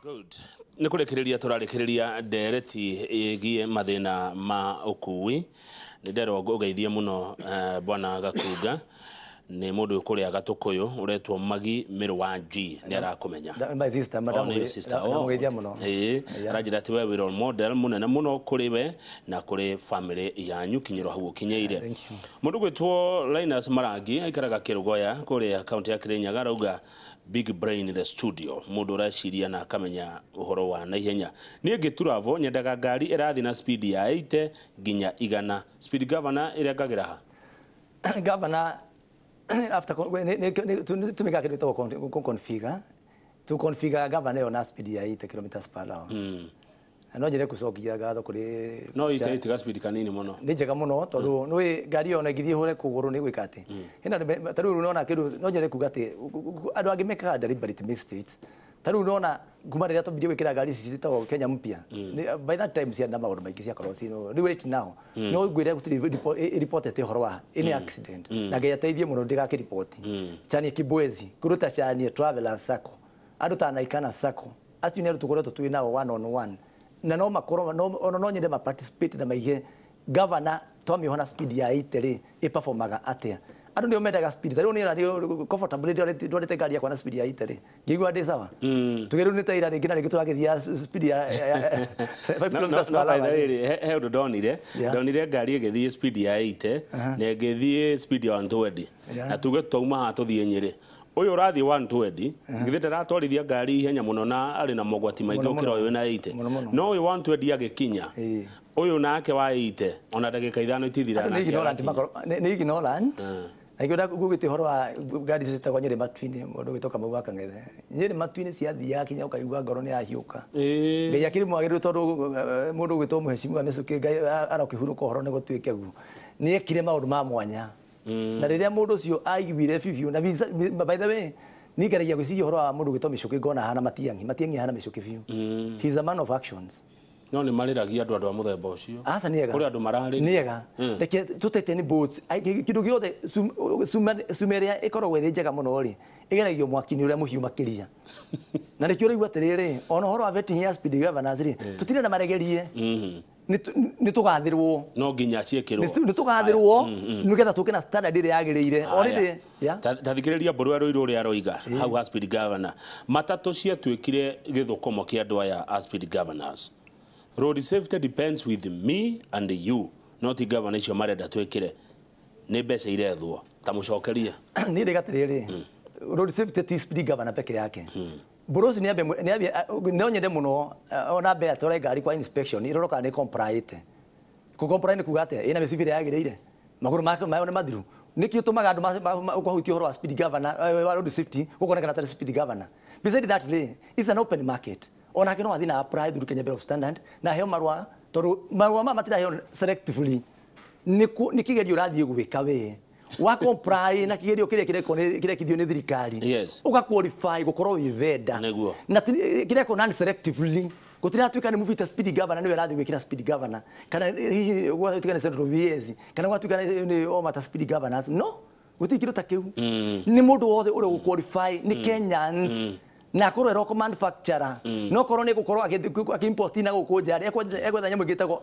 Good. Nĩ kũrĩkĩrĩria tũrarĩkĩrĩria ndereti ĩgiĩ mathĩna ma ũkui. Nĩ nderwo ngũgeithie mũno bwana Gakunga. Nĩ mũndũ kũrĩa Gatũkũyũ ũretwo Magi Mĩrũ wa G nĩ arakũmenya. My sister, madam. Oh, nĩ sister. Oh, ndamũgeithia mũno. Ĩĩ, aranjĩra atĩ we wĩ role model mũnene mũno kũrĩ we na kũrĩ family yanyu kinyĩrwo hau ũkinyĩire. Thank you. Mũndũ gwĩtwo Linus Marangi aikaraga Kĩrũgoya kũrĩa kaunti ya Kĩrĩnyaga arauga big brain in the studio, mũndũ ũreciria na akamenya ũhoro wa naihenya. Niĩ ngĩturavo nyendaga ngari ĩrathiĩ na speed ya 80 nginya 100. Speed governor ĩrengagĩra ha? Governor after tumika kindu gĩtagwo configure, tu configure governor ĩyo na speed ya 80 kilometers per hour. Na no njende gũcokia ngatho kũrĩ No ite itiga speed kanini mũno. Nĩ njega mũno tondũ nĩ ngari ĩyo ona ĩngĩthiĩ hũre kũgũrũ nĩ gwĩka atĩ hena andũ ta rĩu nona kĩndũ no nyende kuga atĩ andũ angĩ mekaga deliberate mistakes. Ta rĩu nona kuma rĩrĩa twambirie gwĩkĩra ngari ici ciĩtagwo Kenya mpya, by that time ciarĩ na maũndũ maingĩ ciakorwo cino rĩu right now no ngwĩre gũtirĩ reported ũhoro wa any accident, na Ngai ateithie mũno ndĩgakĩriboti. Chanie Kibwezi kũruta Chanie Travelers Sacco, andũ ta Naikana Sacco, acio nĩ andũ tũkoretwo twĩ nao one on one na no makorwo no ona no nyende ma participate na maige governor twamĩoha na speed ya 80 rĩ ĩperformaga atĩa. Andũ nĩo mendaga speed. Ta rĩu niĩ nĩ comfortable ndwarĩte ngari yakwa na speed ya 80 rĩ ngĩigua ndĩ sawa. Tuge rĩu nĩ ta ira rĩngĩ na rĩngĩ tũragĩthiĩ speed ya 5 kilometers No, per by the hour. way, he ũndũ ndonire. Ndonire ngari ĩgĩthiĩ speed ya 80 na ĩgĩthiĩ speed ya 120. Na tuge twauma haha tũthiĩ Nyĩrĩ, ũyũ ũrathiĩ 120 githĩ ndaratwarithia ngari ihenya mũno na arĩ na mogwati maingĩ Mũno, gũkĩra mũno. ũyũ na 80? Mũno, mũno. No ũyũ 120 agĩkinya, ũyũ nake wa 80 ona ndagĩka 5 itithira Andũ nĩ nake ignorant. agakinya. Makorwo nĩ ignorant. Na ikĩenda ngugĩte ũhoro wa ngari icio ciĩtagwo Nyĩrĩ Matu-inĩ, mũndũ ũgwĩtwo Kamau wa Kang'ethe, Nyĩrĩ Matu-inĩ ciathiaga kinya ũkaigua ngoro nĩ yahiũka. Ngai akĩrĩ mwagĩrĩru tondũ mũndũ ũgwĩtwo mũhecimiwa Mĩcũkĩ, Ngai arokĩhurũka ũhoro nĩ gũtuĩke guo, nĩ ekire maũndũ ma mwanya na rĩrĩa mũndũ ũcio aiguire biũ na by the way niĩ ngeragia gwĩciria ũhoro wa mũndũ ũgwĩtwo Mĩcũkĩ ngona ahana Matiang'i. Matiang'i ahana Mĩcũkĩ biũ. He is a man of actions. No nĩ marĩragia andũ a mũthemba ũcio. Aca, nĩ ega. Kũrĩ andũ mararĩria. Nĩ ega. Reke tũtete nĩ boats. Ai, kĩndũ gĩothe cuma ĩrĩa ĩkoragwo ĩrĩ njega mũno rĩ ĩgeragio mwaki-inĩ ũrĩa mũhiũ makĩria, na nĩkĩo ũraigua atĩrĩrĩ ona ũhoro wa vetting ya speed governors rĩ tũtirenda maregerie, nĩ tũgathĩrwo. No nginya ciĩkĩrwo. Nĩ tũgathĩrwo nĩgetha tũke na standard ĩrĩa yagĩrĩire already. Yeah. Ta thikĩrĩria mbũrũ ya rũirũ ũrĩa aroiga hau ha speed governor. Matatũ ciatuĩkire gĩthũkũmo kĩa andũ aya a speed governors. Road safety depends with me and you, not governor icio marenda twĩkĩre nĩ mbeca irethwo ta mũcokerie. Niĩ ndĩga atĩrĩrĩ, road safety ti speed governor peke yake. Mbũrũ ũcio nĩambe no nyende mũno ona mbe atware ngari kwa inspection irorwo kana nĩ complyĩte. Kũ comply nĩ kuga atĩa? Ĩna mĩcibi ĩrĩa yagĩrĩire, magũrũ make mayo nĩ mathiru. Nĩkĩo tũmaga andũ kũhutia ũhoro wa speed governor wa road safety gũkonekana tarĩ speed governor. Beside that rĩ, it's an open market. Onake no athiĩ na apply through Kenya Bureau of Standard na aheo marũa, tondũ marũa maya matiraheo selectively. Nĩ kĩgerio ũrathiĩ gwĩka we wa comply na kĩgerio kĩrĩa kĩrekwo kĩrekithio nĩ thirikari, ũga qualify gũkorwo wĩ vendor. Na kĩrekwo non selectively. Gũtiratuĩka nĩ mũbita speed governor nĩwe ũrathiĩ gwĩkĩra speed governor, kana hihi gwatuĩka nĩ central VS, kana gwatuĩka nĩ o mata speed governors. No gũtirĩ kĩndũ ta kĩu. Nĩ mũndũ wothe ũrĩa gũ-qualify nĩ Kenyans na akorwo ero manufacturer, no korwo nĩ gũkorwo akĩ-import na gũkũ nja rĩ, ekwetha nyamũ ĩngĩ ĩtagwo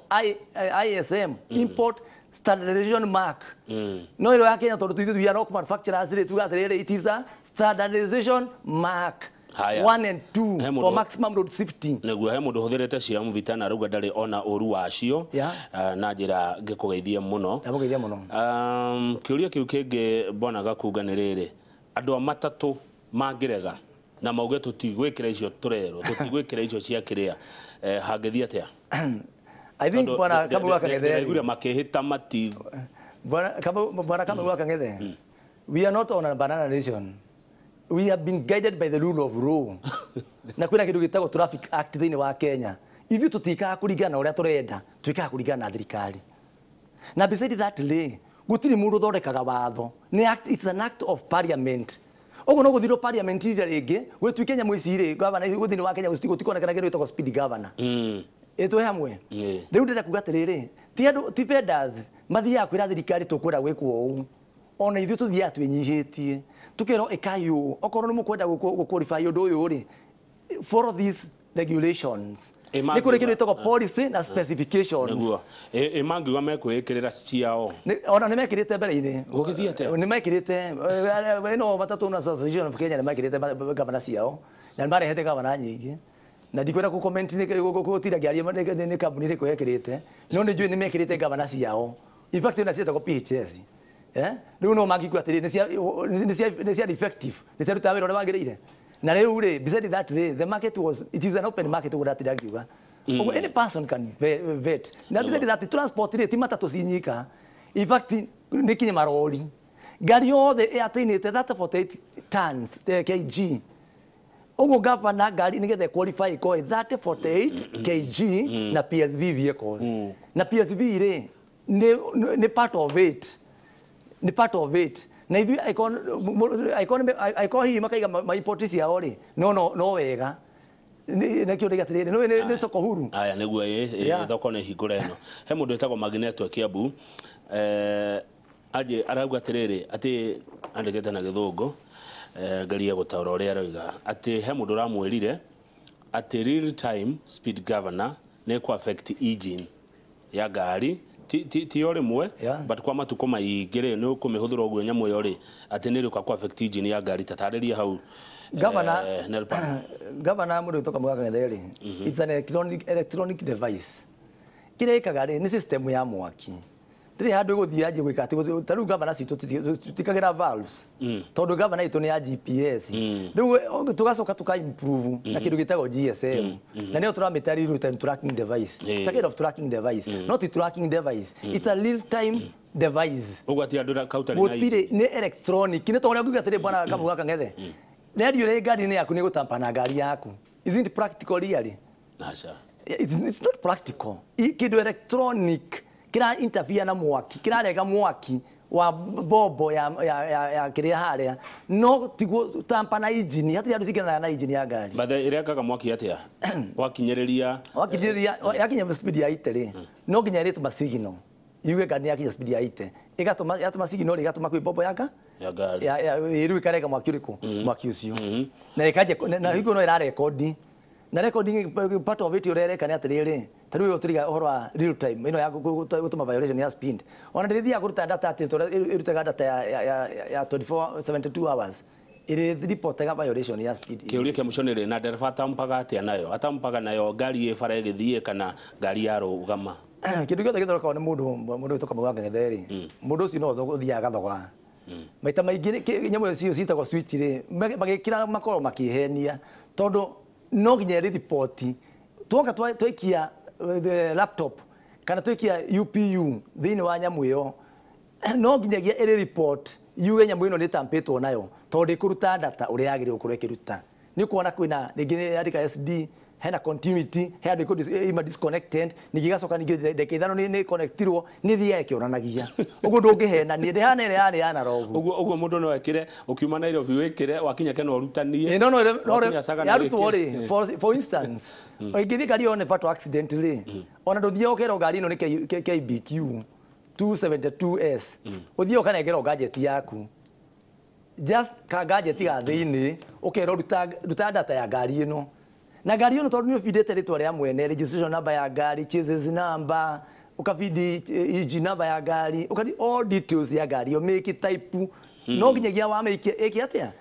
ISM, import standardization mark. No ĩro ya Kenya, tondũ ithuĩ we are not manufacturers rĩ, tuga atĩrĩrĩ, it is a standardization mark. Haya. 1 and 2 He mũndũ- for maximum road safety. Nĩguo he mũndũ ũhũthĩrĩte cia Mvita na arauga ndarĩ ona ũru wacio. Ah, na njĩra ngĩkũgeithie mũno. Ndamũgeithia mũno. Kĩũria kĩu kĩngĩ bwana Gakunga nĩ rĩrĩ, andũ a matatũ mangĩrega na mauge tũtigwĩkĩra icio tũrerwo, tũtigwĩkĩra icio cia kĩrĩa, hangĩthiĩ atĩa? I think Tondũ bwana Kamau wa Kang'ethe ndĩraiguire makĩhĩta mati. Bwana Kamau wa Kang'ethe, we are not on a banana nation. We have been guided by the rule of law na kwĩna kĩndũ gĩtagwo Traffic Act thĩinĩ wa Kenya. Ithuĩ tũtikaga kũringana na ũrĩa tũrenda, twĩkaga kũringana na thirikari. Na beside that rĩ, gũtirĩ mũndũ ũthondekaga watho. Nĩ act, it's an act of parliament. Ũguo no gũthirwo parliament rita rĩngĩ gwĩtuĩke nyamũ ici rĩ governor thĩinĩ wa Kenya gũtikonekana kĩndũ gĩtagwo speed governor. Ĩtwĩ hamwe. Rĩu ndĩrenda kuga atĩrĩrĩ, ti andũ ti vendors mathiaga kwĩra thirikari tũkwenda gwĩkwo ũũ. Ona ithuĩ tũthiaga twĩnyihĩtie tũkerwo ĩkai ũũ, okorwo nĩ mũkwenda gũ qualify ũndũ ũyũ rĩ, follow this. regulations. Nĩ kũrĩ kĩndũ gĩtagwo policy na specifications. Nĩguo ĩ mangiuga mekwĩĩkĩrĩra ciao. Ona nĩ mekĩrĩte mbere-inĩ. Gũgĩthiĩ atĩa? Nĩ mekĩrĩte ĩno matatũ na Association of Kenya, nĩ mekĩrĩte gavana ciao na nĩ marehete gavana nyingĩ, na ndikwenda kũ comment nĩ gũtira ngĩaria nĩ kambuni ĩrĩkũ yekĩrĩte, no nĩ njũĩ nĩ mekĩrĩte gavana ciao. In fact, ona ciĩtagwo PHS. Rĩu no mangĩkua atĩrĩ nĩ cia effective, nĩ ciarutaga wĩra ũrĩa wagĩrĩire. Na rĩu rĩ, beside that rĩ, the market was, it is an open market, ũguo ndatinda ngiuga ũguo, any person can vet. Na beside that, transport rĩ, ti matatũ cinyika. In fact, nĩ kinya marori, ngari yothe ĩatainĩte 30 48 tons, kg ũguo. Gavana ngari nĩgetha qualify ĩkorwo 30 48 kg na PSV vehicles, na PSV rĩ, nĩ part of it, nĩ part of it. Na ithuĩ angĩkorwo hihi makaiga ma-import ciao rĩ, no wega. Nĩkĩo ndĩga atĩrĩrĩ, nĩ soko huru. Aya, nĩguo ĩ thoko nĩ hingũre. Ĩno he mũndũ wĩtagwo Magneto Kiambu, anjĩ arauga atĩrĩrĩ, atĩ andĩkĩte na Gĩthũngũ, ngerie gũtaũra ũrĩa aroiga, atĩ he mũndũ ũramwĩrire atĩ real time speed governor nĩ kũ affect engine ya ngari, ti o rĩmwe, but kwa matukũ maingĩ rĩ, nĩ ũkũmĩhũthĩra ũguo nyamũ ĩyo rĩ, atĩ nĩ ĩrĩũka kũ affect engine ya ngari. Tatarĩria hau. Governor, Nelpa. Governor mũndũ wĩtwo Kamũga Kang'ethe rĩ, it's an electronic device. Kĩrĩa ĩkaga rĩ, nĩ system ya mwaki, ndĩrĩ handũ ĩgũthiĩ yanjie gwĩka atĩ. Ta rĩu gavana citũ tũtikagĩra valves, tondũ gavana itũ nĩ ya GPS. Rĩu tũgacoka tũka improve na kĩndũ gĩtagwo GSM, na nĩyo tũramĩta real time tracking device. It's a kind of tracking device, not a tracking device, it's a real time device. Ũguo atĩ andũ kautarĩ na Gũtirĩ, nĩ electronic. Nĩ tondũ ũrĩa nguga atĩrĩ, bwana Kamũga Kang'ethe, redio rĩ ngari-inĩ yaku nĩ gũtampa na ngari yaku, isn't it practical really? Aca. It's not practical. Kĩndũ electronic kĩra interfere na mwaki, kĩrarega mwaki wa bombo ya kĩrĩa harĩa, no tiguo tampa na engine. Hatirĩ andũ cingĩranaga na engine ya ngari. But ĩrekaga mwaki atĩa wakinyĩrĩria? Wakinyĩrĩria, yakinya speed ya ite rĩ, no nginya ĩrĩtũma signal yuge ngari yakinya speed ya ite, ĩgatũma, yatũma signal rĩ, ĩgatũma kwĩ bombo yaka ya ngari. Ya rĩu ĩkarega mwaki ũrĩkũ, mwaki ũcio, na ĩkanjia na hingo no ĩra rekondi, na recording part of it ũrĩa ĩreka nĩ atĩrĩrĩ, ta rĩu tũriga ũhoro wa real time ĩno ya gũtũma violation ya speed, ona ndĩrĩthiaga kũruta data atĩ tũrĩa ĩrutaga data ya 24 72 hours, ĩrĩ reportaga violation ya speed. Kĩũria kĩa mũico nĩ rĩ, na ndereba atampaga atĩa nayo? Atampaga nayo ngari ĩ bara ĩgĩthiĩ kana ngari yarũgama? Kĩndũ gĩothe gĩthondekagwo nĩ mũndũ wĩtwo Kamau wa Kang'ethe rĩ, mũndũ ũcio no ũthiaga agathoga maita maingĩ. Nyamũ icio ciĩtagwo switch rĩ, magĩkĩra makorwo makĩhenia, tondũ no nginya ĩrĩ riboti twoka twaikia the laptop kana twaikia UPU thĩinĩ wa nyamũ ĩyo, no nginyagia ĩrĩ report yuge nyamũ ĩno nĩ tampĩtwo nayo, tondũ ĩkũruta data ũrĩa yagĩrĩirwo gũkorwo ĩkĩruta. Nĩ ũkuona kwĩna rĩngĩ nĩ yandĩka SD, hena continuity, he handũ ima disconnected, ningĩ igacoka ningĩ ndagĩka 5 nĩ connectirwo, nĩ thiaga ĩkĩonanagia ũguo. Ndũngĩhenania, ndĩhana ĩrĩa yarĩ ya analog. Ũguo mũndũ no ekĩre ũkiuma Nairobi, wĩkĩre wakinya Kena ũrutanie. Ĩ, no Wakinya Sagana yarutwo wĩkĩre. rĩ, for instance, ũngĩthiĩ ngari yone fatal accident rĩ, ona ndũthiaga ũkerwo ngari ĩno nĩ KBQ 272S, ũthiĩ ũkanengerwo gadget yaku, just ka gadget ga thĩinĩ, ũkerwo ruta data ya ngari ĩno. Na ngari ĩno, tondũ nĩ ũbindĩte rĩtwa rĩa mwene, registration number ya ngari, chassis number, ũkabindi engine number ya ngari, ũkathi all details ya ngari ĩyo, make, type, no nginyagia wamĩikia ĩke atĩa?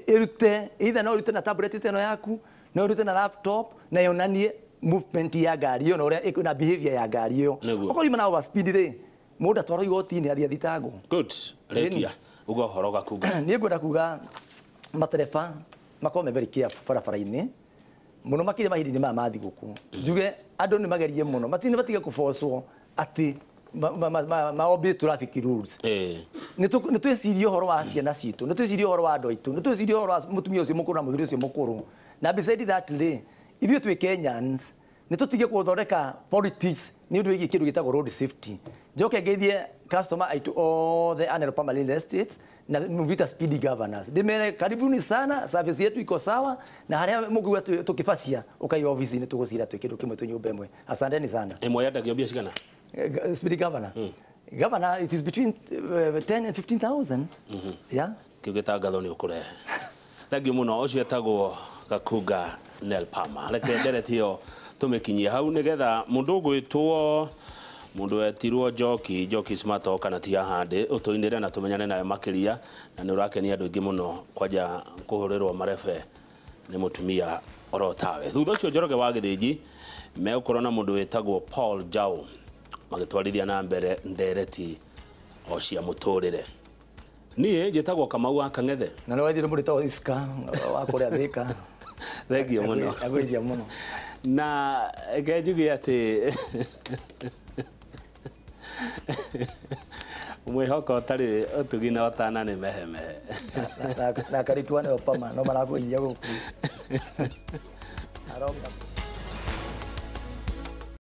Ĩrute, either no ĩrute na tablet ĩno yaku, no ĩrute na laptop, na yonanie movement ya ngari ĩyo na ũrĩa na behavior ya ngari ĩyo. Okorwo yuma na overspeed rĩ, mũndũ atwarwo igoti-inĩ, athiĩ athitangwo. Good, rĩkia uga ũhoro gakunga. Niĩ ngwenda kuga matereba makorwo me very careful barabara-inĩ, mũno makĩria mahinda-inĩ maya ma thigũkũ. Njuge andũ nĩ magerie mũno matige matige kũbocwo atĩ ma obey traffic rules. Nĩ twĩcirie ũhoro wa ciana citũ, nĩ twĩcirie ũhoro wa andũ aitũ, nĩ twĩcirie ũhoro wa mũtumia ũcio mũkũrũ na mũthuri ũcio mũkũrũ. Na beside that rĩ, ithuĩ twĩ Kenyans, nĩ tũtige gũthondeka politics nĩ ũndũ wĩgiĩ kĩndũ gĩtagwo road safety. Njoke ngeithie customer aitũ othe a Nairobi Real Estate na Mvita Speed Governors, ndĩmere karibuni sana, service yetu iko sawa, na harĩa mũngĩigua tũkĩbacia ũkai office-inĩ, tũgũcira twĩ kĩndũ kĩmwe, twĩ nyũmba ĩmwe. Asanteni sana. Ĩmwe yendagio mbia cigana? Speed governor, governor, it is between 10 and 15,000, yeah. Kĩu gĩtangatho nĩ ũkũrehe. Thank you mũno. Ũcio etagwo Gakunga Nel Palmer. Reke ndereti ĩyo tũmĩkinyie hau nĩgetha mũndũ ũgwĩtwo mũndũ wetirwo Njoki Njoki Smart kana ti hande ũtũinĩre na tũmenyane nawe makĩria, na nĩ ũrakenia andũ aingĩ mũno kwanja kũhũrĩrwo marebe nĩ mũtumia oro tawe. Thutha ũcio Njoroge wa Gĩthĩnji megũkorwo na mũndũ wĩtagwo Paul Jau magĩtwarithia na mbere ndereti o cia mũtũrĩre. Niĩ njĩtagwo Kamau wa Kang'ethe. Na nĩ wathire mũndũ wĩtagwo Iska wa kũrĩa Thĩka. Thengio mũno. Agwĩthia mũno. Na reke njuge atĩ mwĩhoko ũtarĩ ũtugi na ũtana nĩ mehemehe. Na Kariuki wa Nel Palmer no marakũgeithia gũkũ. Aroka.